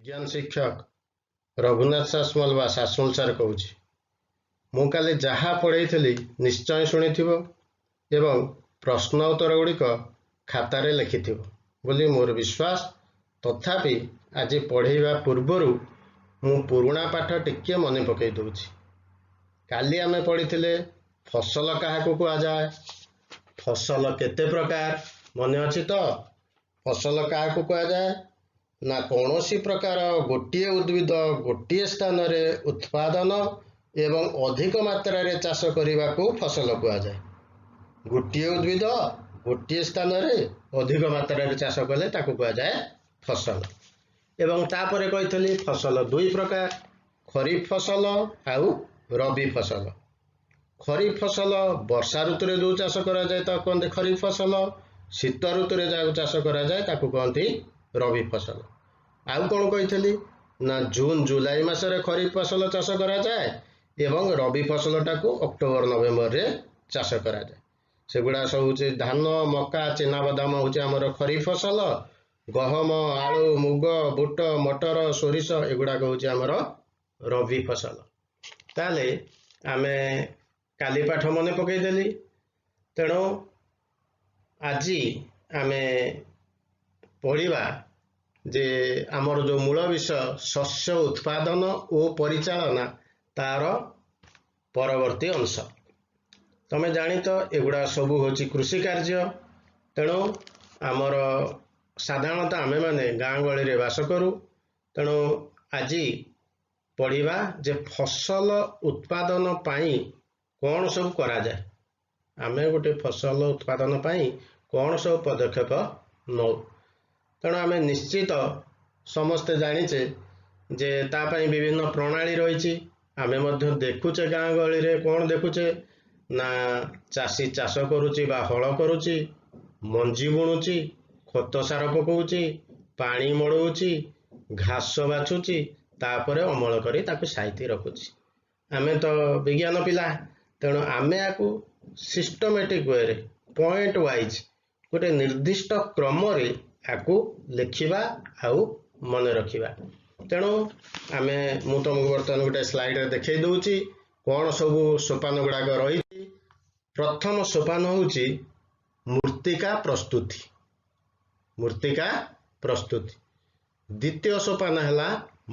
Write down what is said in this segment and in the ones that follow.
ବିଜ୍ଞାନ ଶିକ୍ଷକ ରଘୁନାଥ ସାସମଲ ବା ସାସମଲ ସାର୍ କହୁଛି। ମୁଁ କାଲି ଯାହା ପଢ଼େଇଥିଲି ନିଶ୍ଚୟ ଶୁଣିଥିବ ଏବଂ ପ୍ରଶ୍ନ ଉତ୍ତର ଗୁଡ଼ିକ ଖାତାରେ ଲେଖିଥିବ ବୋଲି ମୋର ବିଶ୍ୱାସ। ତଥାପି ଆଜି ପଢ଼େଇବା ପୂର୍ବରୁ ମୁଁ ପୁରୁଣା ପାଠ ଟିକିଏ ମନେ ପକାଇ ଦେଉଛି। କାଲି ଆମେ ପଢ଼ିଥିଲେ ଫସଲ କାହାକୁ କୁହାଯାଏ, ଫସଲ କେତେ ପ୍ରକାର, ମନେ ଅଛି ତ? ଫସଲ କାହାକୁ କୁହାଯାଏ ନା କୌଣସି ପ୍ରକାର ଗୋଟିଏ ଉଦ୍ଭିଦ ଗୋଟିଏ ସ୍ଥାନରେ ଉତ୍ପାଦନ ଏବଂ ଅଧିକ ମାତ୍ରାରେ ଚାଷ କରିବାକୁ ଫସଲ କୁହାଯାଏ। ଗୋଟିଏ ଉଦ୍ଭିଦ ଗୋଟିଏ ସ୍ଥାନରେ ଅଧିକ ମାତ୍ରାରେ ଚାଷ କଲେ ତାକୁ କୁହାଯାଏ ଫସଲ। ଏବଂ ତାପରେ କହିଥିଲି ଫସଲ ଦୁଇ ପ୍ରକାର, ଖରିଫ ଫସଲ ଆଉ ରବି ଫସଲ। ଖରିଫ ଫସଲ ବର୍ଷା ଋତୁରେ ଯେଉଁ ଚାଷ କରାଯାଏ ତାକୁ କୁହନ୍ତି ଖରିଫ ଫସଲ, ଶୀତ ଋତୁରେ ଯାହାକୁ ଚାଷ କରାଯାଏ ତାକୁ କୁହନ୍ତି ରବି ଫସଲ। ଆଉ କ'ଣ କହିଥିଲି ନା ଜୁନ ଜୁଲାଇ ମାସରେ ଖରିଫ ଫସଲ ଚାଷ କରାଯାଏ ଏବଂ ରବି ଫସଲଟାକୁ ଅକ୍ଟୋବର ନଭେମ୍ବରରେ ଚାଷ କରାଯାଏ। ସେଗୁଡ଼ା ସବୁ ହେଉଛି ଧାନ, ମକା, ଚିନାବାଦାମ ହେଉଛି ଆମର ଖରିଫ ଫସଲ। ଗହମ, ଆଳୁ, ମୁଗ, ବୁଟ, ମଟର, ସୋରିଷ ଏଗୁଡ଼ାକ ହେଉଛି ଆମର ରବି ଫସଲ। ତାହେଲେ ଆମେ କାଲି ପାଠ ମନେ ପକାଇଦେଲି। ତେଣୁ ଆଜି ଆମେ ପଢ଼ିବା ଯେ ଆମର ଯେଉଁ ମୂଳ ବିଷୟ ଶସ୍ୟ ଉତ୍ପାଦନ ଓ ପରିଚାଳନା ତାର ପରବର୍ତ୍ତୀ ଅଂଶ। ତମେ ଜାଣିତ ଏଗୁଡ଼ା ସବୁ ହେଉଛି କୃଷି କାର୍ଯ୍ୟ। ତେଣୁ ଆମର ସାଧାରଣତଃ ଆମେମାନେ ଗାଁ ଗହଳିରେ ବାସ କରୁ। ତେଣୁ ଆଜି ପଢ଼ିବା ଯେ ଫସଲ ଉତ୍ପାଦନ ପାଇଁ କ'ଣ ସବୁ କରାଯାଏ, ଆମେ ଗୋଟେ ଫସଲ ଉତ୍ପାଦନ ପାଇଁ କ'ଣ ସବୁ ପଦକ୍ଷେପ ନେଉ। ତେଣୁ ଆମେ ନିଶ୍ଚିତ ସମସ୍ତେ ଜାଣିଛେ ଯେ ତା ପାଇଁ ବିଭିନ୍ନ ପ୍ରଣାଳୀ ରହିଛି। ଆମେ ମଧ୍ୟ ଦେଖୁଛେ ଗାଁ ଗହଳିରେ କ'ଣ ଦେଖୁଛେ ନା ଚାଷୀ ଚାଷ କରୁଛି ବା ହଳ କରୁଛି, ମଞ୍ଜି ବୁଣୁଛି, ଖତ ସାର ପକାଉଛି, ପାଣି ମଡ଼ଉଛି, ଘାସ ବାଛୁଛି, ତାପରେ ଅମଳ କରି ତାକୁ ସାଇତି ରଖୁଛି। ଆମେ ତ ବିଜ୍ଞାନ ପିଲା, ତେଣୁ ଆମେ ୟାକୁ ସିଷ୍ଟମେଟିକ୍ ୱେରେ ପଏଣ୍ଟ ୱାଇଜ୍ ଗୋଟେ ନିର୍ଦ୍ଦିଷ୍ଟ କ୍ରମରେ ୟାକୁ ଲେଖିବା ଆଉ ମନେ ରଖିବା। ତେଣୁ ଆମେ ମୁଁ ତୁମକୁ ବର୍ତ୍ତମାନ ଗୋଟେ ସ୍ଲାଇଡ଼ରେ ଦେଖାଇ ଦେଉଛି କ'ଣ ସବୁ ସୋପାନ ଗୁଡ଼ାକ ରହିଛି। ପ୍ରଥମ ସୋପାନ ହେଉଛି ମୃତ୍ତିକା ପ୍ରସ୍ତୁତି। ମୃତ୍ତିକା ପ୍ରସ୍ତୁତି। ଦ୍ୱିତୀୟ ସୋପାନ ହେଲା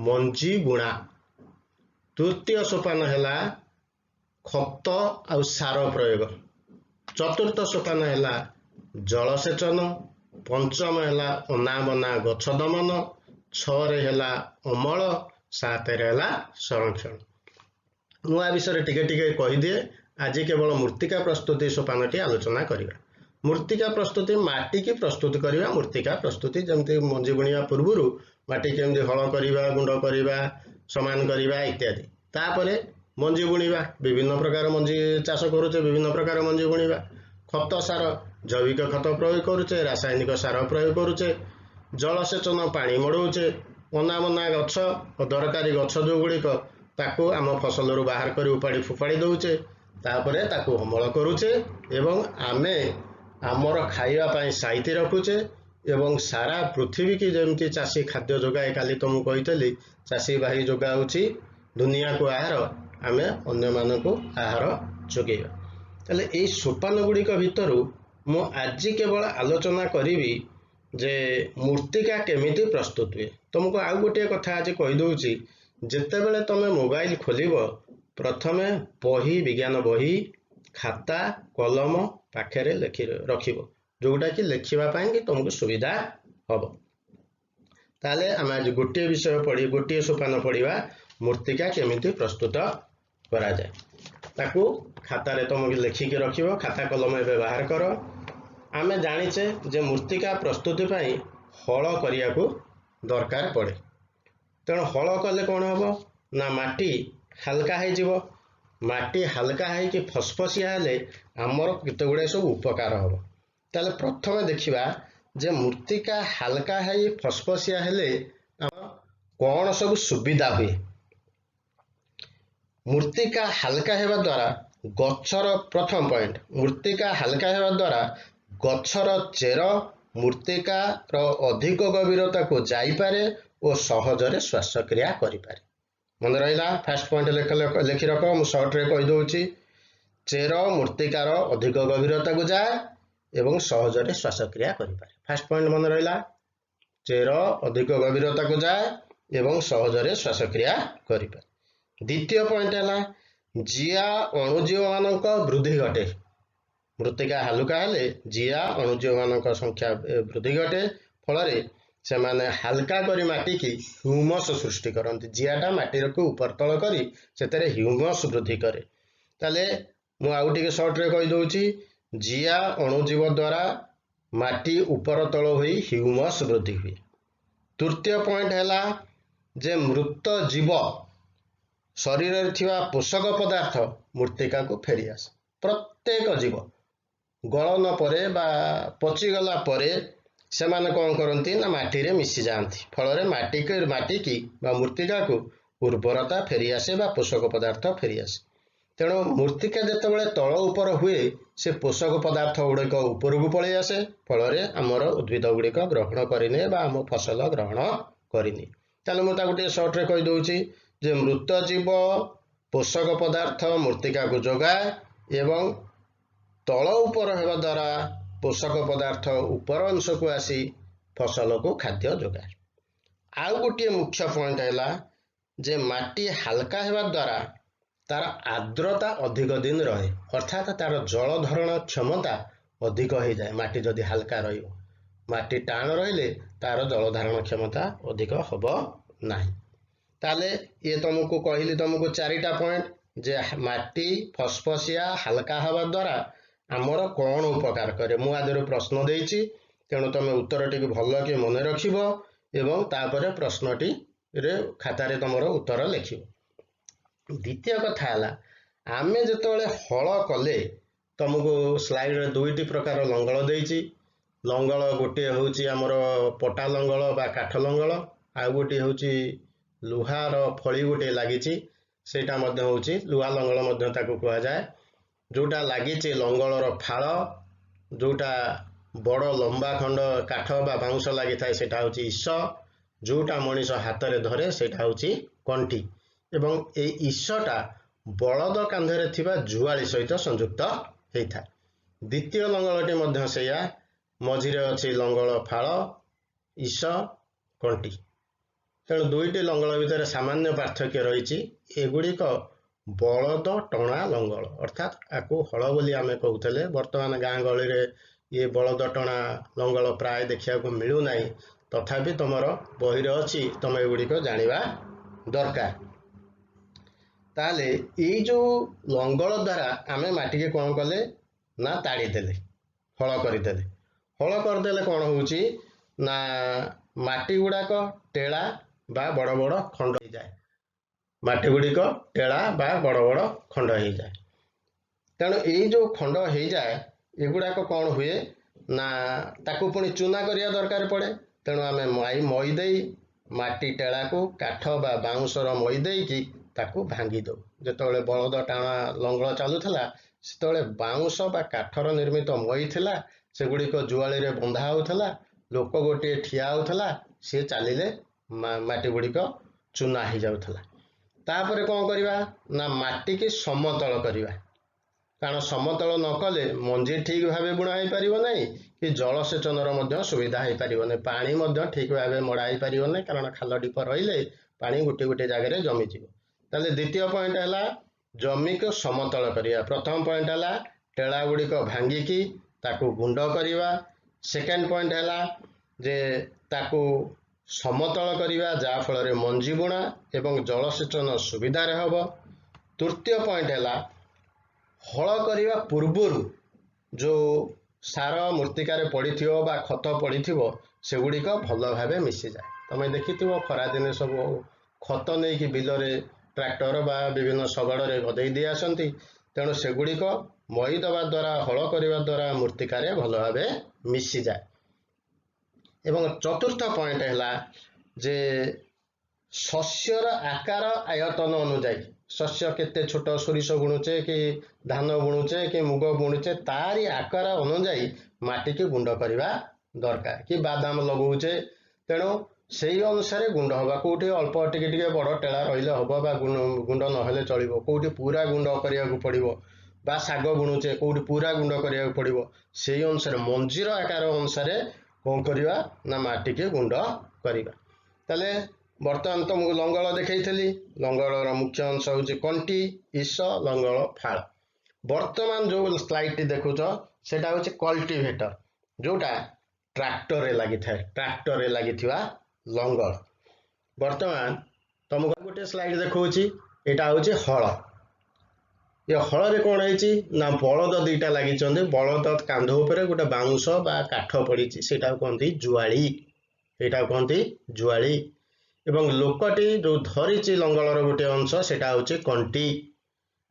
ମଞ୍ଜି ବୁଣା। ତୃତୀୟ ସୋପାନ ହେଲା ଖତ ଆଉ ସାର ପ୍ରୟୋଗ। ଚତୁର୍ଥ ସୋପାନ ହେଲା ଜଳସେଚନ। ପଞ୍ଚମ ହେଲା ଅନାବନା ଗଛ ଦମନ। ଛଅରେ ହେଲା ଅମଳ। ସାତରେ ହେଲା ସଂରକ୍ଷଣ। ମୁଁ ଆ ବିଷୟରେ ଟିକେ ଟିକେ କହିଦିଏ। ଆଜି କେବଳ ମୃତ୍ତିକା ପ୍ରସ୍ତୁତି ସୋପାନଟି ଆଲୋଚନା କରିବା। ମୃତ୍ତିକା ପ୍ରସ୍ତୁତି, ମାଟିକି ପ୍ରସ୍ତୁତ କରିବା ମୃତ୍ତିକା ପ୍ରସ୍ତୁତି। ଯେମିତି ମଞ୍ଜି ବୁଣିବା ପୂର୍ବରୁ ମାଟି କେମିତି ହଳ କରିବା, ଗୁଣ୍ଡ କରିବା, ସମାନ କରିବା ଇତ୍ୟାଦି। ତାପରେ ମଞ୍ଜି ବୁଣିବା, ବିଭିନ୍ନ ପ୍ରକାର ମଞ୍ଜି ଚାଷ କରୁଛେ, ବିଭିନ୍ନ ପ୍ରକାର ମଞ୍ଜି ବୁଣିବା। ଖତ ସାର, ଜୈବିକ ଖତ ପ୍ରୟୋଗ କରୁଛେ, ରାସାୟନିକ ସାର ପ୍ରୟୋଗ କରୁଛେ। ଜଳସେଚନ, ପାଣି ମଡ଼ଉଛେ। ଅନାବନା ଗଛ, ଅଦରକାରୀ ଗଛ ଯେଉଁଗୁଡ଼ିକ ତାକୁ ଆମ ଫସଲରୁ ବାହାର କରି ଉପାଡ଼ି ଫୋପାଡ଼ି ଦେଉଛେ। ତାପରେ ତାକୁ ଅମଳ କରୁଛେ ଏବଂ ଆମେ ଆମର ଖାଇବା ପାଇଁ ସାଇତି ରଖୁଛେ। ଏବଂ ସାରା ପୃଥିବୀକି ଯେମିତି ଚାଷୀ ଖାଦ୍ୟ ଯୋଗାଏ, କାଲି ତ ମୁଁ କହିଥିଲି ଚାଷୀ ଭାଇ ଯୋଗାଉଛି ଦୁନିଆକୁ ଆହାର, ଆମେ ଅନ୍ୟମାନଙ୍କୁ ଆହାର ଯୋଗାଇବା। ତାହେଲେ ଏଇ ସୋପାନ ଗୁଡ଼ିକ ଭିତରୁ ମୁଁ ଆଜି କେବଳ ଆଲୋଚନା କରିବି ଯେ ମୃତ୍ତିକା କେମିତି ପ୍ରସ୍ତୁତ ହୁଏ। ତୁମକୁ ଆଉ ଗୋଟିଏ କଥା ଆଜି କହିଦେଉଛି, ଯେତେବେଳେ ତୁମେ ମୋବାଇଲ ଖୋଲିବ ପ୍ରଥମେ ବହି, ବିଜ୍ଞାନ ବହି, ଖାତା କଲମ ପାଖରେ ଲେଖି ରଖିବ, ଯେଉଁଟାକି ଲେଖିବା ପାଇଁ କି ତୁମକୁ ସୁବିଧା ହେବ। ତାହେଲେ ଆମେ ଆଜି ଗୋଟିଏ ବିଷୟ ପଢ଼ି ଗୋଟିଏ ସୋପାନ ପଢ଼ିବା, ମୃତ୍ତିକା କେମିତି ପ୍ରସ୍ତୁତ କରାଯାଏ। ତାକୁ ଖାତାରେ ତୁମକୁ ଲେଖିକି ରଖିବ। ଖାତା କଲମ ଏବେ ବାହାର କର। ଆମେ ଜାଣିଛେ ଯେ ମୃତ୍ତିକା ପ୍ରସ୍ତୁତି ପାଇଁ ହଳ କରିବାକୁ ଦରକାର ପଡ଼େ। ତେଣୁ ହଳ କଲେ କ'ଣ ହେବ ନା ମାଟି ହାଲକା ହେଇଯିବ। ମାଟି ହାଲକା ହେଇକି ଫସଫସିଆ ହେଲେ ଆମର କେତେ ଗୁଡ଼ିଏ ସବୁ ଉପକାର ହେବ। ତାହେଲେ ପ୍ରଥମେ ଦେଖିବା ଯେ ମୃତ୍ତିକା ହାଲକା ହେଇ ଫସଫସିଆ ହେଲେ ଆମର କ'ଣ ସବୁ ସୁବିଧା ହୁଏ। ମୃତ୍ତିକା ହାଲକା ହେବା ଦ୍ୱାରା ଗଛର ପ୍ରଥମ ପଏଣ୍ଟ, ମୃତ୍ତିକା ହାଲକା ହେବା ଦ୍ୱାରା ଗଛର ଚେର ମୃତ୍ତିକାର ଅଧିକ ଗଭୀରତାକୁ ଯାଇପାରେ ଓ ସହଜରେ ଶ୍ୱାସକ୍ରିୟା କରିପାରେ। ମନେ ରହିଲା? ଫାଷ୍ଟ ପଏଣ୍ଟ ଲେଖି ରଖ, ମୁଁ ସର୍ଟରେ କହିଦେଉଛି। ଚେର ମୃତ୍ତିକାର ଅଧିକ ଗଭୀରତାକୁ ଯାଏ ଏବଂ ସହଜରେ ଶ୍ୱାସକ୍ରିୟା କରିପାରେ। ଫାଷ୍ଟ ପଏଣ୍ଟ ମନେ ରହିଲା, ଚେର ଅଧିକ ଗଭୀରତାକୁ ଯାଏ ଏବଂ ସହଜରେ ଶ୍ୱାସକ୍ରିୟା କରିପାରେ। ଦ୍ୱିତୀୟ ପଏଣ୍ଟ ହେଲା ଜିଆ ଅଣୁଜୀବମାନଙ୍କ ବୃଦ୍ଧି ଘଟେ। ମୃତ୍ତିକା ହାଲୁକା ହେଲେ ଜିଆ ଅଣୁଜୀବମାନଙ୍କ ସଂଖ୍ୟା ବୃଦ୍ଧି ଘଟେ, ଫଳରେ ସେମାନେ ହାଲକା କରି ମାଟିକି ହ୍ୟୁମସ୍ ସୃଷ୍ଟି କରନ୍ତି। ଜିଆଟା ମାଟିକୁ ଉପରତଳ କରି ସେଥିରେ ହ୍ୟୁମସ୍ ବୃଦ୍ଧି କରେ। ତାହେଲେ ମୁଁ ଆଉ ଟିକେ ସର୍ଟରେ କହିଦେଉଛି, ଜିଆ ଅଣୁଜୀବ ଦ୍ୱାରା ମାଟି ଉପର ତଳ ହୋଇ ହ୍ୟୁମସ୍ ବୃଦ୍ଧି ହୁଏ। ତୃତୀୟ ପଏଣ୍ଟ ହେଲା ଯେ ମୃତ ଜୀବ ଶରୀରରେ ଥିବା ପୋଷକ ପଦାର୍ଥ ମୃତ୍ତିକାକୁ ଫେରିଆସେ। ପ୍ରତ୍ୟେକ ଜୀବ ଗଳନ ପରେ ବା ପଚିଗଲା ପରେ ସେମାନେ କ'ଣ କରନ୍ତି ନା ମାଟିରେ ମିଶିଯାଆନ୍ତି, ଫଳରେ ମାଟିକି ବା ମୃତ୍ତିକାକୁ ଉର୍ବରତା ଫେରିଆସେ ବା ପୋଷକ ପଦାର୍ଥ ଫେରିଆସେ। ତେଣୁ ମୃତ୍ତିକା ଯେତେବେଳେ ତଳ ଉପର ହୁଏ ସେ ପୋଷକ ପଦାର୍ଥ ଗୁଡ଼ିକ ଉପରକୁ ପଳେଇ ଆସେ, ଫଳରେ ଆମର ଉଦ୍ଭିଦ ଗୁଡ଼ିକ ଗ୍ରହଣ କରିନିଏ ବା ଆମ ଫସଲ ଗ୍ରହଣ କରିନିଏ। ତାହେଲେ ମୁଁ ତାକୁ ଟିକେ ସର୍ଟରେ କହିଦେଉଛି ଯେ ମୃତ ଜୀବ ପୋଷକ ପଦାର୍ଥ ମୃତ୍ତିକାକୁ ଯୋଗାଏ ଏବଂ ତଳ ଉପର ହେବା ଦ୍ୱାରା ପୋଷକ ପଦାର୍ଥ ଉପର ଅଂଶକୁ ଆସି ଫସଲକୁ ଖାଦ୍ୟ ଯୋଗାଏ। ଆଉ ଗୋଟିଏ ମୁଖ୍ୟ ପଏଣ୍ଟ ହେଲା ଯେ ମାଟି ହାଲକା ହେବା ଦ୍ୱାରା ତାର ଆର୍ଦ୍ରତା ଅଧିକ ଦିନ ରହେ, ଅର୍ଥାତ୍ ତାର ଜଳ ଧାରଣ କ୍ଷମତା ଅଧିକ ହେଇଯାଏ। ମାଟି ଯଦି ହାଲକା ରହିବ, ମାଟି ଟାଣ ରହିଲେ ତାର ଜଳ ଧାରଣ କ୍ଷମତା ଅଧିକ ହେବ ନାହିଁ। ତାହେଲେ ଇଏ ତମକୁ କହିଲି, ତମକୁ ଚାରିଟା ପଏଣ୍ଟ ଯେ ମାଟି ଫସଫସିଆ ହାଲକା ହେବା ଦ୍ୱାରା ଆମର କ'ଣ ଉପକାର କରେ। ମୁଁ ଆଦିରୁ ପ୍ରଶ୍ନ ଦେଇଛି, ତେଣୁ ତମେ ଉତ୍ତରଟିକୁ ଭଲକି ମନେ ରଖିବ ଏବଂ ତାପରେ ପ୍ରଶ୍ନଟିରେ ଖାତାରେ ତମର ଉତ୍ତର ଲେଖିବ। ଦ୍ୱିତୀୟ କଥା ହେଲା ଆମେ ଯେତେବେଳେ ହଳ କଲେ, ତମକୁ ସ୍ଲାଇଡରେ ଦୁଇଟି ପ୍ରକାର ଲଙ୍ଗଳ ଦେଇଛି। ଲଙ୍ଗଳ ଗୋଟିଏ ହେଉଛି ଆମର ପଟା ଲଙ୍ଗଳ ବା କାଠ ଲଙ୍ଗଳ, ଆଉ ଗୋଟିଏ ହେଉଛି ଲୁହାର ଫଳି ଗୋଟିଏ ଲାଗିଛି, ସେଇଟା ମଧ୍ୟ ହେଉଛି ଲୁହା ଲଙ୍ଗଳ ମଧ୍ୟ ତାକୁ କୁହାଯାଏ। ଯେଉଁଟା ଲାଗିଛି ଲଙ୍ଗଳର ଫାଳ, ଯେଉଁଟା ବଡ଼ ଲମ୍ବା ଖଣ୍ଡ କାଠ ବା ବାଉଁଶ ଲାଗିଥାଏ ସେଇଟା ହେଉଛି ଇସ, ଯେଉଁଟା ମଣିଷ ହାତରେ ଧରେ ସେଇଟା ହେଉଛି କଣ୍ଟି। ଏବଂ ଏଇ ଇସଟା ବଳଦ କାନ୍ଧରେ ଥିବା ଜୁଆଳି ସହିତ ସଂଯୁକ୍ତ ହେଇଥାଏ। ଦ୍ୱିତୀୟ ଲଙ୍ଗଳଟି ମଧ୍ୟ ସେଇଆ, ମଝିରେ ଅଛି ଲଙ୍ଗଳ ଫାଳ, ଇସ, କଣ୍ଟି। ତେଣୁ ଦୁଇଟି ଲଙ୍ଗଳ ଭିତରେ ସାମାନ୍ୟ ପାର୍ଥକ୍ୟ ରହିଛି। ଏଗୁଡ଼ିକ ବଳଦ ଟଣା ଲଙ୍ଗଳ, ଅର୍ଥାତ୍ ଆକୁ ହଳ ବୋଲି ଆମେ କହୁଥିଲେ। ବର୍ତ୍ତମାନ ଗାଁ ଗହଳିରେ ଇଏ ବଳଦ ଟଣା ଲଙ୍ଗଳ ପ୍ରାୟ ଦେଖିବାକୁ ମିଳୁନାହିଁ, ତଥାପି ତମର ବହିରେ ଅଛି, ତମେ ଏଗୁଡ଼ିକ ଜାଣିବା ଦରକାର। ତାହେଲେ ଏଇ ଯେଉଁ ଲଙ୍ଗଳ ଦ୍ୱାରା ଆମେ ମାଟିକି କ'ଣ କଲେ ନା ତାଡ଼ିଦେଲେ, ହଳ କରିଦେଲେ। ହଳ କରିଦେଲେ କ'ଣ ହେଉଛି ନା ମାଟି ଗୁଡ଼ାକ ଟେଳା ବା ବଡ଼ ବଡ଼ ଖଣ୍ଡ ହେଇଯାଏ। ମାଟି ଗୁଡ଼ିକ ଟେଳା ବା ବଡ଼ ବଡ଼ ଖଣ୍ଡ ହେଇଯାଏ। ତେଣୁ ଏଇ ଯେଉଁ ଖଣ୍ଡ ହେଇଯାଏ ଏଗୁଡ଼ାକ କ'ଣ ହୁଏ ନା ତାକୁ ପୁଣି ଚୁନା କରିବା ଦରକାର ପଡ଼େ। ତେଣୁ ଆମେ ମଇ ଦେଇ ମାଟି ଟେଳାକୁ କାଠ ବା ବାଉଁଶର ମଇ ଦେଇକି ତାକୁ ଭାଙ୍ଗି ଦେଉ। ଯେତେବେଳେ ବଳଦ ଟାଣା ଲଙ୍ଗଳ ଚାଲୁଥିଲା ସେତେବେଳେ ବାଉଁଶ ବା କାଠର ନିର୍ମିତ ମଇ ଥିଲା, ସେଗୁଡ଼ିକ ଜୁଆଳିରେ ବନ୍ଧା ହେଉଥିଲା, ଲୋକ ଗୋଟିଏ ଠିଆ ହେଉଥିଲା, ସିଏ ଚାଲିଲେ ମାଟି ଗୁଡ଼ିକ ଚୁନା ହେଇଯାଉଥିଲା। ତାପରେ କ'ଣ କରିବା ନା ମାଟିକି ସମତଳ କରିବା, କାରଣ ସମତଳ ନ କଲେ ମଞ୍ଜି ଠିକ୍ ଭାବେ ବୁଣା ହେଇପାରିବ ନାହିଁ କି ଜଳସେଚନର ମଧ୍ୟ ସୁବିଧା ହେଇପାରିବ ନାହିଁ, ପାଣି ମଧ୍ୟ ଠିକ୍ ଭାବେ ମଡ଼ା ହେଇପାରିବ ନାହିଁ, କାରଣ ଖାଲ ଢିପ ରହିଲେ ପାଣି ଗୋଟିଏ ଗୋଟିଏ ଜାଗାରେ ଜମିଯିବ। ତାହେଲେ ଦ୍ୱିତୀୟ ପଏଣ୍ଟ ହେଲା ଜମିକୁ ସମତଳ କରିବା। ପ୍ରଥମ ପଏଣ୍ଟ ହେଲା ଟେଳା ଗୁଡ଼ିକ ଭାଙ୍ଗିକି ତାକୁ ଗୁଣ୍ଡ କରିବା। ସେକେଣ୍ଡ ପଏଣ୍ଟ ହେଲା ଯେ ତାକୁ ସମତଳ କରିବା, ଯାହାଫଳରେ ମଞ୍ଜି ବୁଣା ଏବଂ ଜଳସେଚନ ସୁବିଧାରେ ହେବ। ତୃତୀୟ ପଏଣ୍ଟ ହେଲା ହଳ କରିବା ପୂର୍ବରୁ ଯେଉଁ ସାର ମୃତ୍ତିକାରେ ପଡ଼ିଥିବ ବା ଖତ ପଡ଼ିଥିବ ସେଗୁଡ଼ିକ ଭଲ ଭାବେ ମିଶିଯାଏ। ତମେ ଦେଖିଥିବ ଖରାଦିନେ ସବୁ ଖତ ନେଇକି ବିଲରେ ଟ୍ରାକ୍ଟର ବା ବିଭିନ୍ନ ଶଗଡ଼ରେ ଗଦେଇ ଦେଇ ଆସନ୍ତି। ତେଣୁ ସେଗୁଡ଼ିକ ମଇ ଦେବା ଦ୍ୱାରା, ହଳ କରିବା ଦ୍ୱାରା ମୃତ୍ତିକାରେ ଭଲ ଭାବେ ମିଶିଯାଏ। ଏବଂ ଚତୁର୍ଥ ପଏଣ୍ଟ ହେଲା ଯେ ଶସ୍ୟର ଆକାର ଆୟତନ ଅନୁଯାୟୀ, ଶସ୍ୟ କେତେ ଛୋଟ ସୋରିଷ ବୁଣୁଛେ କି ଧାନ ବୁଣୁଛେ କି ମୁଗ ବୁଣୁଛେ ତାରି ଆକାର ଅନୁଯାୟୀ ମାଟିକି ଗୁଣ୍ଡ କରିବା ଦରକାର, କି ବାଦାମ ଲଗାଉଛେ। ତେଣୁ ସେଇ ଅନୁସାରେ ଗୁଣ୍ଡ ହେବା। କେଉଁଠି ଅଳ୍ପ ଟିକେ ଟିକେ ବଡ଼ ଟେଳା ରହିଲେ ହେବ ବା ଗୁଣ୍ଡ ନହେଲେ ଚଳିବ, କେଉଁଠି ପୁରା ଗୁଣ୍ଡ କରିବାକୁ ପଡ଼ିବ, ବା ଶାଗ ବୁଣୁଛେ କେଉଁଠି ପୁରା ଗୁଣ୍ଡ କରିବାକୁ ପଡ଼ିବ, ସେଇ ଅନୁସାରେ ମଞ୍ଜିର ଆକାର ଅନୁସାରେ କ'ଣ କରିବା ନା ମାଟିକି ଗୁଣ୍ଡ କରିବା। ତାହେଲେ ବର୍ତ୍ତମାନ ତୁମକୁ ଲଙ୍ଗଳ ଦେଖେଇଥିଲି। ଲଙ୍ଗଳର ମୁଖ୍ୟ ଅଂଶ ହେଉଛି କଣ୍ଟି, ଇସ, ଲଙ୍ଗଳ ଫାଳ। ବର୍ତ୍ତମାନ ଯେଉଁ ସ୍ଲାଇଡ୍ଟି ଦେଖୁଛ ସେଇଟା ହେଉଛି କଲ୍ଟିଭେଟର, ଯେଉଁଟା ଟ୍ରାକ୍ଟରରେ ଲାଗିଥାଏ, ଟ୍ରାକ୍ଟରରେ ଲାଗିଥିବା ଲଙ୍ଗଳ। ବର୍ତ୍ତମାନ ତୁମକୁ ଗୋଟେ ସ୍ଲାଇଡ୍ ଦେଖାଉଛି, ଏଇଟା ହେଉଛି ହଳ। ଏ ହଳରେ କ'ଣ ହେଇଛି ନା ବଳଦ ଦୁଇଟା ଲାଗିଛନ୍ତି, ବଳଦ କାନ୍ଧ ଉପରେ ଗୋଟେ ବାଉଁଶ ବା କାଠ ପଡ଼ିଛି, ସେଇଟାକୁ କହନ୍ତି ଜୁଆଳି, ଏଇଟାକୁ କହନ୍ତି ଜୁଆଳି। ଏବଂ ଲୋକଟି ଯେଉଁ ଧରିଛି ଲଙ୍ଗଳର ଗୋଟିଏ ଅଂଶ, ସେଇଟା ହେଉଛି କଣ୍ଟି।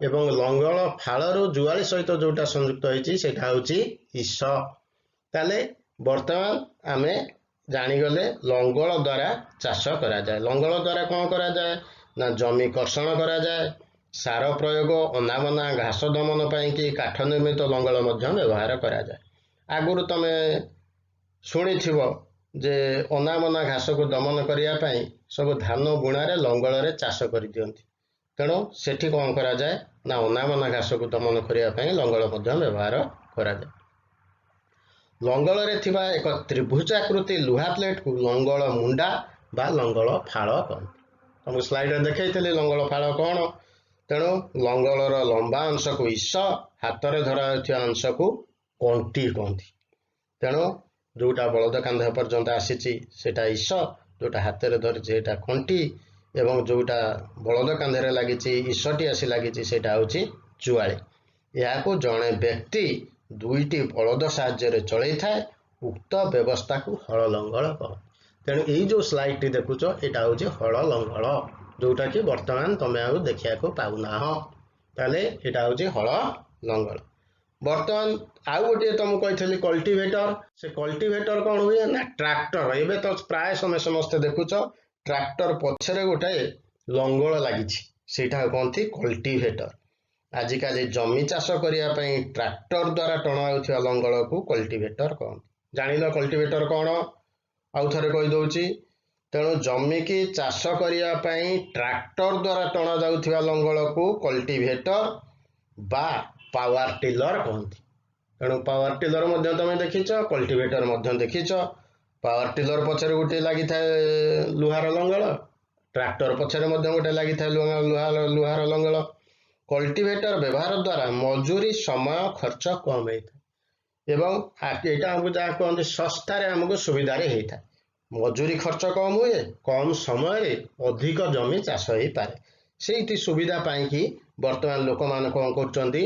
ଏବଂ ଲଙ୍ଗଳ ଫାଳରୁ ଜୁଆଳି ସହିତ ଯେଉଁଟା ସଂଯୁକ୍ତ ହେଇଛି ସେଇଟା ହେଉଛି ଇସ। ତାହେଲେ ବର୍ତ୍ତମାନ ଆମେ ଜାଣିଗଲେ ଲଙ୍ଗଳ ଦ୍ୱାରା ଚାଷ କରାଯାଏ। ଲଙ୍ଗଳ ଦ୍ୱାରା କ'ଣ କରାଯାଏ ନା ଜମି କର୍ଷଣ କରାଯାଏ, ସାର ପ୍ରୟୋଗ, ଅନାବନା ଘାସ ଦମନ ପାଇଁକି କାଠ ନିର୍ମିତ ଲଙ୍ଗଳ ମଧ୍ୟ ବ୍ୟବହାର କରାଯାଏ। ଆଗରୁ ତମେ ଶୁଣିଥିବ ଯେ ଅନାବନା ଘାସକୁ ଦମନ କରିବା ପାଇଁ ସବୁ ଧାନ ବୁଣାରେ ଲଙ୍ଗଳରେ ଚାଷ କରିଦିଅନ୍ତି। ତେଣୁ ସେଠି କ'ଣ କରାଯାଏ ନା ଅନାବନା ଘାସକୁ ଦମନ କରିବା ପାଇଁ ଲଙ୍ଗଳ ମଧ୍ୟ ବ୍ୟବହାର କରାଯାଏ। ଲଙ୍ଗଳରେ ଥିବା ଏକ ତ୍ରିଭୁଜାକୃତି ଲୁହା ପ୍ଲେଟ୍କୁ ଲଙ୍ଗଳ ମୁଣ୍ଡା ବା ଲଙ୍ଗଳ ଫାଳ କହନ୍ତି। ତମକୁ ସ୍ଲାଇଡ୍ରେ ଦେଖେଇଥିଲି ଲଙ୍ଗଳ ଫାଳ କ'ଣ। ତେଣୁ ଲଙ୍ଗଳର ଲମ୍ବା ଅଂଶକୁ ଇସ, ହାତରେ ଧରାଯାଉଥିବା ଅଂଶକୁ କଣ୍ଟି କହନ୍ତି। ତେଣୁ ଯେଉଁଟା ବଳଦ କାନ୍ଧ ପର୍ଯ୍ୟନ୍ତ ଆସିଛି ସେଇଟା ଇସ, ଯେଉଁଟା ହାତରେ ଧରିଛି ସେଇଟା କଣ୍ଟି, ଏବଂ ଯେଉଁଟା ବଳଦ କାନ୍ଧରେ ଲାଗିଛି ଇସଟି ଆସି ଲାଗିଛି ସେଇଟା ହେଉଛି ଜୁଆଳି। ଏହାକୁ ଜଣେ ବ୍ୟକ୍ତି ଦୁଇଟି ବଳଦ ସାହାଯ୍ୟରେ ଚଳେଇଥାଏ। ଉକ୍ତ ବ୍ୟବସ୍ଥାକୁ ହଳ ଲଙ୍ଗଳ କହନ୍ତି। ତେଣୁ ଏଇ ଯେଉଁ ସ୍ଲାଇଡ୍ଟି ଦେଖୁଛ ଏଇଟା ହେଉଛି ହଳ ଲଙ୍ଗଳ, ଯେଉଁଟାକି ବର୍ତ୍ତମାନ ତମେ ଆଉ ଦେଖିବାକୁ ପାଉନାହଁ। ତାହେଲେ ଏଇଟା ହେଉଛି ହଳ ଲଙ୍ଗଳ। ବର୍ତ୍ତମାନ ଆଉ ଗୋଟିଏ ତମକୁ କହିଥିଲି କଲ୍ଟିଭେଟର। ସେ କଲ୍ଟିଭେଟର କ'ଣ ହୁଏ ନା ଟ୍ରାକ୍ଟର। ଏବେ ତ ପ୍ରାୟ ସମସ୍ତେ ଦେଖୁଛ ଟ୍ରାକ୍ଟର ପଛରେ ଗୋଟାଏ ଲଙ୍ଗଳ ଲାଗିଛି, ସେଇଟା କହନ୍ତି କଲ୍ଟିଭେଟର। ଆଜିକାଲି ଜମି ଚାଷ କରିବା ପାଇଁ ଟ୍ରାକ୍ଟର ଦ୍ୱାରା ଟଣା ହେଉଥିବା ଲଙ୍ଗଳକୁ କଲ୍ଟିଭେଟର କହନ୍ତି। ଜାଣିଲ କଲ୍ଟିଭେଟର କ'ଣ? ଆଉ ଥରେ କହିଦେଉଛି। ତେଣୁ ଜମିକି ଚାଷ କରିବା ପାଇଁ ଟ୍ରାକ୍ଟର ଦ୍ୱାରା ଟଣା ଯାଉଥିବା ଲଙ୍ଗଳକୁ କଲ୍ଟିଭେଟର ବା ପାୱାର ଟିଲର କହନ୍ତି। ତେଣୁ ପାୱାର ଟିଲର ମଧ୍ୟ ତମେ ଦେଖିଛ, କଲ୍ଟିଭେଟର ମଧ୍ୟ ଦେଖିଛ। ପାୱାର ଟିଲର ପଛରେ ଗୋଟିଏ ଲାଗିଥାଏ ଲୁହାର ଲଙ୍ଗଳ, ଟ୍ରାକ୍ଟର ପଛରେ ମଧ୍ୟ ଗୋଟେ ଲାଗିଥାଏ ଲୁହାର ଲଙ୍ଗଳ। କଲ୍ଟିଭେଟର ବ୍ୟବହାର ଦ୍ୱାରା ମଜୁରୀ, ସମୟ, ଖର୍ଚ୍ଚ କମ୍ ହେଇଥାଏ ଏବଂ ଏଇଟା ଆମକୁ ଯାହା କୁହନ୍ତି ଶସ୍ତାରେ ଆମକୁ ସୁବିଧାରେ ହେଇଥାଏ। ମଜୁରୀ ଖର୍ଚ୍ଚ କମ୍ ହୁଏ, କମ୍ ସମୟରେ ଅଧିକ ଜମି ଚାଷ ହେଇପାରେ। ସେଇଠି ସୁବିଧା ପାଇଁକି ବର୍ତ୍ତମାନ ଲୋକମାନେ କ'ଣ କରୁଛନ୍ତି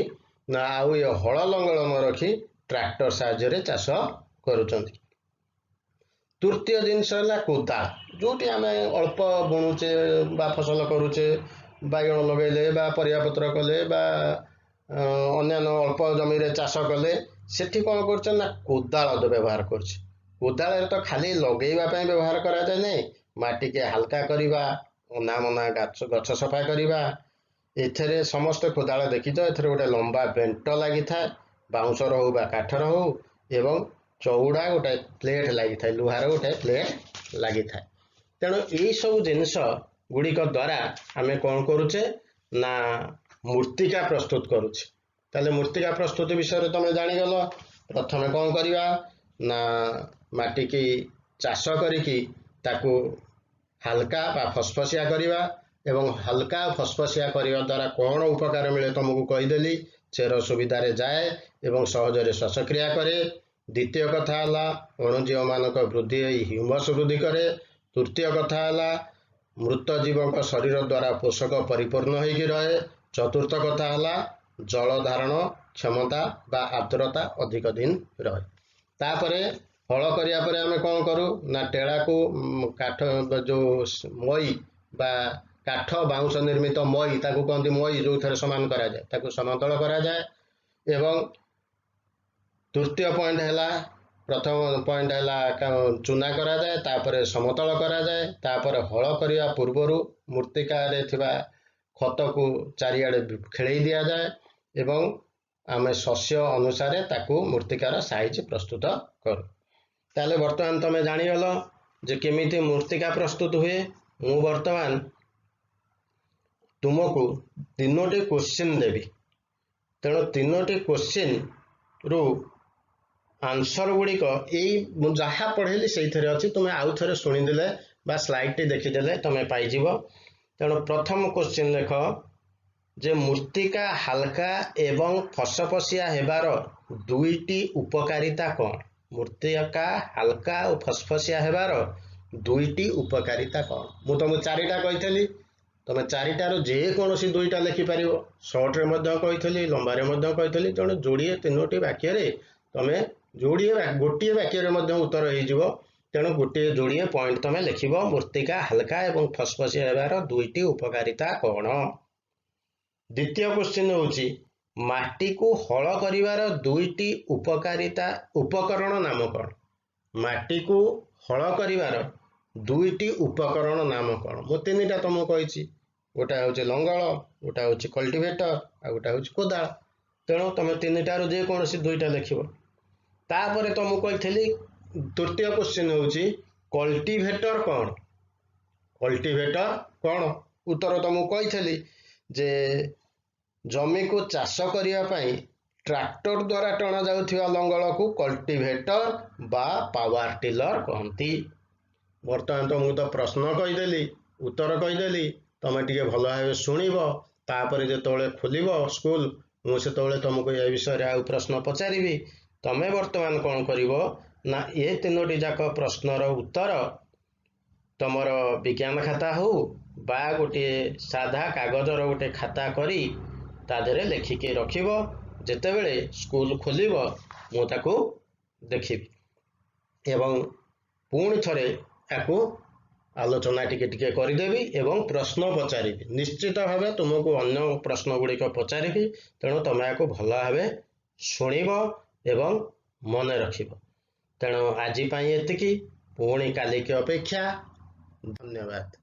ନା ଆଉ ଏ ହଳ ଲଙ୍ଗଳ ନ ରଖି ଟ୍ରାକ୍ଟର ସାହାଯ୍ୟରେ ଚାଷ କରୁଛନ୍ତି। ତୃତୀୟ ଜିନିଷ ହେଲା କୋଦାଳ। ଯେଉଁଠି ଆମେ ଅଳ୍ପ ବୁଣୁଛେ ବା ଫସଲ କରୁଛେ, ବାଇଗଣ ଲଗେଇଲେ ବା ପରିବାପତ୍ର କଲେ ବା ଅନ୍ୟାନ୍ୟ ଅଳ୍ପ ଜମିରେ ଚାଷ କଲେ, ସେଠି କ'ଣ କରୁଛେ ନା କୋଦାଳ ବ୍ୟବହାର କରୁଛେ। କୋଦାଳରେ ତ ଖାଲି ଲଗେଇବା ପାଇଁ ବ୍ୟବହାର କରାଯାଏ ନାହିଁ, ମାଟିକି ହାଲକା କରିବା, ଅନାବନା ଗଛ ସଫା କରିବା। ଏଥିରେ ସମସ୍ତେ କୋଦାଳ ଦେଖିଛ, ଏଥିରେ ଗୋଟେ ଲମ୍ବା ବେଣ୍ଟ ଲାଗିଥାଏ, ବାଉଁଶର ହଉ ବା କାଠର ହଉ, ଏବଂ ଚଉଡ଼ା ଗୋଟେ ପ୍ଲେଟ୍ ଲାଗିଥାଏ, ଲୁହାର ଗୋଟେ ପ୍ଲେଟ୍ ଲାଗିଥାଏ। ତେଣୁ ଏଇସବୁ ଜିନିଷ ଗୁଡ଼ିକ ଦ୍ୱାରା ଆମେ କ'ଣ କରୁଛେ ନା ମୂର୍ତ୍ତିକା ପ୍ରସ୍ତୁତ କରୁଛେ। ତାହେଲେ ମୂର୍ତ୍ତିକା ପ୍ରସ୍ତୁତି ବିଷୟରେ ତମେ ଜାଣିଗଲ। ପ୍ରଥମେ କ'ଣ କରିବା ନା ମାଟିକି ଚାଷ କରିକି ତାକୁ ହାଲକା ବା ଫସଫସିଆ କରିବା, ଏବଂ ହାଲକା ଫସଫସିଆ କରିବା ଦ୍ୱାରା କ'ଣ ଉପକାର ମିଳେ ତମକୁ କହିଦେଲି। ଚେର ସୁବିଧାରେ ଯାଏ ଏବଂ ସହଜରେ ଶ୍ୱାସକ୍ରିୟା କରେ। ଦ୍ୱିତୀୟ କଥା ହେଲା ଅଣୁଜୀବମାନଙ୍କ ବୃଦ୍ଧି ହୋଇ ହ୍ୟୁମସ୍ ବୃଦ୍ଧି କରେ। ତୃତୀୟ କଥା ହେଲା ମୃତ ଜୀବଙ୍କ ଶରୀର ଦ୍ୱାରା ପୋଷକ ପରିପୂର୍ଣ୍ଣ ହୋଇକି ରହେ। ଚତୁର୍ଥ କଥା ହେଲା ଜଳ ଧାରଣ କ୍ଷମତା ବା ଆର୍ଦ୍ରତା ଅଧିକ ଦିନ ରହେ। ତାପରେ ହଳ କରିବା ପରେ ଆମେ କ'ଣ କରୁ ନା ଟେଳାକୁ କାଠ ଯେଉଁ ମଇ ବା କାଠ ବାଉଁଶ ନିର୍ମିତ ମଇ, ତାକୁ କହନ୍ତି ମଇ, ଯେଉଁଥିରେ ସମାନ କରାଯାଏ ତାକୁ ସମତଳ କରାଯାଏ। ଏବଂ ତୃତୀୟ ପଏଣ୍ଟ ହେଲା, ପ୍ରଥମ ପଏଣ୍ଟ ହେଲା ଚୁନା କରାଯାଏ, ତାପରେ ସମତଳ କରାଯାଏ, ତାପରେ ହଳ କରିବା ପୂର୍ବରୁ ମୂର୍ତ୍ତିକାରେ ଥିବା ଖତକୁ ଚାରିଆଡ଼େ ଖେଳେଇ ଦିଆଯାଏ ଏବଂ ଆମେ ଶସ୍ୟ ଅନୁସାରେ ତାକୁ ମୂର୍ତ୍ତିକାର ସାଇଜ୍ ପ୍ରସ୍ତୁତ କରୁ। ତାହେଲେ ବର୍ତ୍ତମାନ ତମେ ଜାଣିଗଲ ଯେ କେମିତି ମୂର୍ତ୍ତିକା ପ୍ରସ୍ତୁତ ହୁଏ। ମୁଁ ବର୍ତ୍ତମାନ ତୁମକୁ ତିନୋଟି କୋଶ୍ଚିନ୍ ଦେବି। ତେଣୁ ତିନୋଟି କୋଶ୍ଚିନ୍ରୁ ଆନ୍ସର ଗୁଡ଼ିକ ଏଇ ମୁଁ ଯାହା ପଢ଼େଇଲି ସେଇଥିରେ ଅଛି। ତୁମେ ଆଉ ଥରେ ଶୁଣିଦେଲେ ବା ସ୍ଲାଇଡ଼ଟି ଦେଖିଦେଲେ ତୁମେ ପାଇଯିବ। ତେଣୁ ପ୍ରଥମ କୋଶ୍ଚିନ୍ ଲେଖ ଯେ ମୂର୍ତ୍ତିକା ହାଲକା ଏବଂ ଫସଫସିଆ ହେବାର ଦୁଇଟି ଉପକାରିତା କ'ଣ? ମୂର୍ତ୍ତିକା ହାଲକା ଓ ଫସଫସିଆ ହେବାର ଦୁଇଟି ଉପକାରିତା କ'ଣ? ମୁଁ ତୁମକୁ ଚାରିଟା କହିଥିଲି, ତୁମେ ଚାରିଟାରୁ ଯେକୌଣସି ଦୁଇଟା ଲେଖିପାରିବ। ସର୍ଟରେ ମଧ୍ୟ କହିଥିଲି, ଲମ୍ବାରେ ମଧ୍ୟ କହିଥିଲି। ତେଣୁ ଯୋଡ଼ିଏ ତିନୋଟି ବାକ୍ୟରେ ତୁମେ ଯୋଡ଼ିଏ ଗୋଟିଏ ବାକ୍ୟରେ ମଧ୍ୟ ଉତ୍ତର ହେଇଯିବ। ତେଣୁ ଗୋଟିଏ ଯୋଡ଼ିଏ ପଏଣ୍ଟ ତୁମେ ଲେଖିବ, ମୂର୍ତ୍ତିକା ହାଲକା ଏବଂ ଫସଫସିଆ ହେବାର ଦୁଇଟି ଉପକାରିତା କ'ଣ? ଦ୍ୱିତୀୟ କ୍ୱେଶ୍ଚିନ୍ ହେଉଛି ମାଟିକୁ ହଳ କରିବାର ଦୁଇଟି ଉପକାରିତା ଉପକରଣ ନାମ କ'ଣ? ମାଟିକୁ ହଳ କରିବାର ଦୁଇଟି ଉପକରଣ ନାମ କ'ଣ? ମୁଁ ତିନିଟା ତୁମକୁ କହିଛି। ଗୋଟା ହେଉଛି ଲଙ୍ଗଳ, ଗୋଟା ହେଉଛି କଲ୍ଟିଭେଟର, ଆଉ ଗୋଟା ହେଉଛି କୋଦାଳ। ତେଣୁ ତୁମେ ତିନିଟାରୁ ଯେକୌଣସି ଦୁଇଟା ଲେଖିବ। ତାପରେ ତୁମକୁ କହିଥିଲି ତୃତୀୟ କ୍ୱେଶ୍ଚିନ୍ ହେଉଛି କଲ୍ଟିଭେଟର କ'ଣ? କଲ୍ଟିଭେଟର କ'ଣ? ଉତ୍ତର ତୁମକୁ କହିଥିଲି ଯେ ଜମିକୁ ଚାଷ କରିବା ପାଇଁ ଟ୍ରାକ୍ଟର ଦ୍ୱାରା ଟଣାଯାଉଥିବା ଲଙ୍ଗଳକୁ କଲ୍ଟିଭେଟର ବା ପାୱାର ଟିଲର କହନ୍ତି। ବର୍ତ୍ତମାନ ତ ମୁଁ ତ ପ୍ରଶ୍ନ କହିଦେଲି, ଉତ୍ତର କହିଦେଲି, ତମେ ଟିକେ ଭଲ ଭାବେ ଶୁଣିବ। ତାପରେ ଯେତେବେଳେ ଖୋଲିବ ସ୍କୁଲ, ମୁଁ ସେତେବେଳେ ତମକୁ ଏ ବିଷୟରେ ଆଉ ପ୍ରଶ୍ନ ପଚାରିବି। ତମେ ବର୍ତ୍ତମାନ କ'ଣ କରିବ ନା ଏ ତିନୋଟି ଯାକ ପ୍ରଶ୍ନର ଉତ୍ତର ତମର ବିଜ୍ଞାନ ଖାତା ହଉ ବା ଗୋଟିଏ ସାଧା କାଗଜର ଗୋଟେ ଖାତା କରି ତା ଦେହରେ ଲେଖିକି ରଖିବ। ଯେତେବେଳେ ସ୍କୁଲ ଖୋଲିବ ମୁଁ ତାକୁ ଦେଖିବି ଏବଂ ପୁଣି ଥରେ ତାକୁ ଆଲୋଚନା ଟିକେ ଟିକେ କରିଦେବି ଏବଂ ପ୍ରଶ୍ନ ପଚାରିବି। ନିଶ୍ଚିତ ଭାବେ ତୁମକୁ ଅନ୍ୟ ପ୍ରଶ୍ନ ଗୁଡ଼ିକ ପଚାରିବି। ତେଣୁ ତମେ ଏହାକୁ ଭଲ ଭାବେ ଶୁଣିବ ଏବଂ ମନେ ରଖିବ। ତେଣୁ ଆଜି ପାଇଁ ଏତିକି, ପୁଣି କାଲିକି ଅପେକ୍ଷା। ଧନ୍ୟବାଦ।